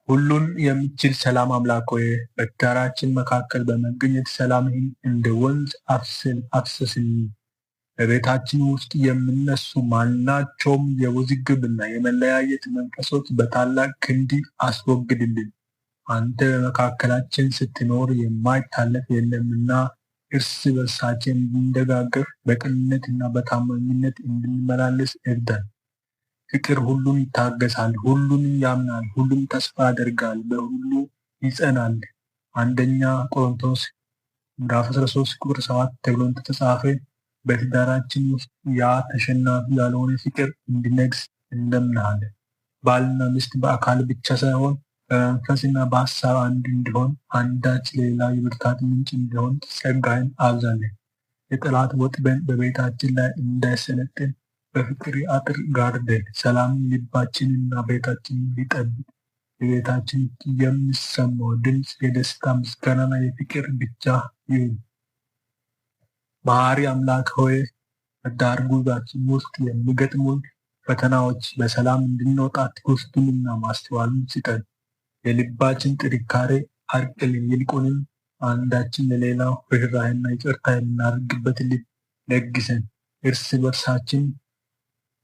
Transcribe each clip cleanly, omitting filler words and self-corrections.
ሁሉን የምትችል ሰላም አምላክ ሆይ፣ በትዳራችን መካከል በመገኘት ሰላምህን እንደ ወንዝ አፍስስልን። በቤታችን ውስጥ የሚነሱ ማናቸውም የውዝግብና የመለያየት መንፈሶች በታላቅ ክንድ አስወግድልን። አንተ በመካከላችን ስትኖር የማይታለፍ የለምና እርስ በርሳችን እንድንደጋገፍ፣ በቅንነትና በታማኝነት እንድንመላለስ እርዳን። ፍቅር ሁሉን ይታገሳል፣ ሁሉንም ያምናል፣ ሁሉም ተስፋ ያደርጋል፣ በሁሉ ይጸናል። አንደኛ ቆሮንቶስ ምዕራፍ 13 ቁጥር 7 ተብሎ እንደተጻፈ በትዳራችን ውስጥ ያ ተሸናፊ ያልሆነ ፍቅር እንዲነግስ እንለምንሃለን። ባልና ሚስት በአካል ብቻ ሳይሆን በመንፈስና በሀሳብ አንድ እንዲሆን፣ አንዳች ለሌላ የብርታት ምንጭ እንዲሆን ጸጋህን አብዛልን። የጠላት ወጥመድ በቤታችን ላይ እንዳይሰለጥን በፍቅር አጥር ጋርደን። ሰላም ልባችንና ቤታችንን ሊጠብቅ፣ በቤታችን የሚሰማው ድምፅ የደስታ፣ ምስጋናና የፍቅር ብቻ ይሁን። መሐሪ አምላክ ሆይ፣ በዳር ጉዟችን ውስጥ የሚገጥሙን ፈተናዎች በሰላም እንድንወጣ ትዕግስቱንና ማስተዋሉን ስጠን። የልባችን ጥንካሬ አርቅልን፣ ይልቁንም አንዳችን ለሌላው ርኅራኄና ይቅርታ የምናደርግበት ልብ ለግሰን። እርስ በርሳችን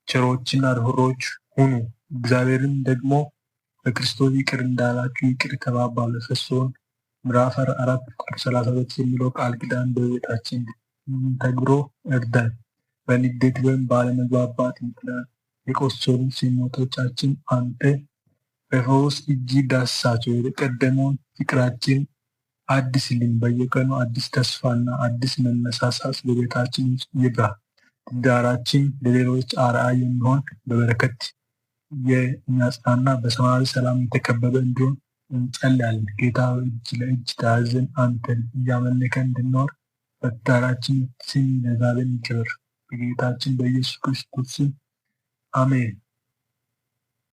ቸሮችና ርኅሩኆች ሁኑ፣ እግዚአብሔርም ደግሞ በክርስቶስ ይቅር እንዳላችሁ ይቅር ተባባሉ፣ ኤፌሶን ምዕራፍ 4 ቁጥር 32 የሚለው ቃል ኪዳን በሕይወታችን ተግብሮ እርዳን። በንዴት ወይም ባለመግባባት ምክንያት የቆሰሉ ስሜቶቻችን አንተ በፈውስ እጅ ዳስሳቸው። የቀደመውን ፍቅራችን አድስልን። በየቀኑ አዲስ ተስፋና አዲስ መነሳሳት በቤታችን ውስጥ ይብራ። ትዳራችን ለሌሎች አርአያ የሚሆን፣ በበረከት የሚያጽናና፣ በሰማያዊ ሰላም የተከበበ እንዲሆን እንጸልያለን። ጌታ፣ እጅ ለእጅ ተያይዘን አንተን እያመለከን እንድንኖር በትዳራችን ስም ለዘላለም ይክበር። በጌታችን በኢየሱስ ክርስቶስ ስም አሜን።